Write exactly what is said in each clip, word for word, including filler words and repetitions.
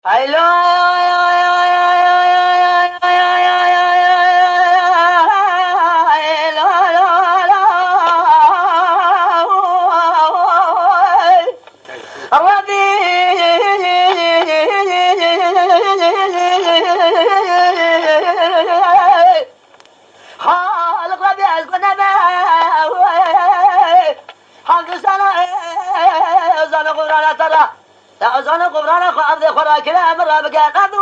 Hey, lo, Rebî. Xaliq Rebî ez guneme. Hamdû sana, ezana qurana tera. Te ezana qurana xwe erdê xwe rakire, emir rabike. Erdû,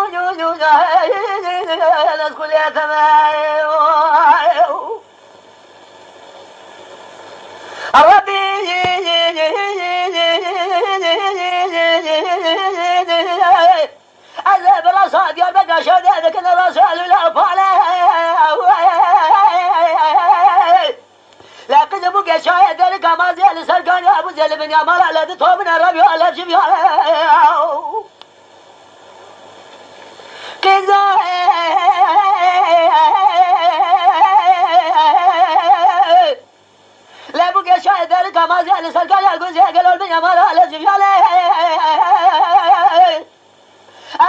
ez kuliyeteme. Rebî. Ez ê bi rasa Diyarbekir şehidê dikin Resulullah pale. Lê qîzê bû geçaye derika maziyê li ser kaniya bû zê li binya mala le di tobine Rebî Alef ji biyane. Qîza. Lê bû geçaye derika maziyê li ser kaniya guzê gelol binya mala le ji biyane.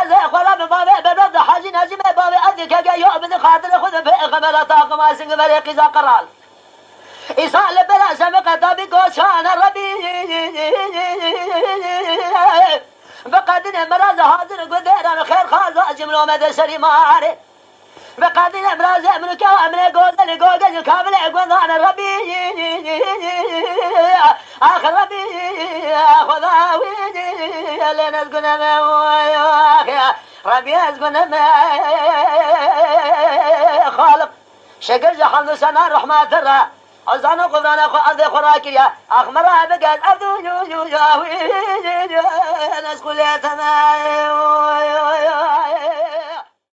Ez ê xwe re bi bavê berov de Hacî Necîmê bavê ez dikege yo bi xatirê xwe de pêxemera taqima singverê qîza qeral. Îsa li bela şemiqe tabî goşane Rebî. Bi qedinê mirazê hazir gudêran xêr xaza cimlo me de serî mare. Bi qedî emrazê emrûke û emrê gozelî gogel û kamilê gundan Rebî. Ax Rebî, Xweda wî lê ez guneme, ax ya Rebî ez guneme. Xaliq, şikir ji hemd û sena rehmete re. Ezan û qurana xwe erdê xwe rakiriye. Ax min re bigel erdû, ez kulê te me.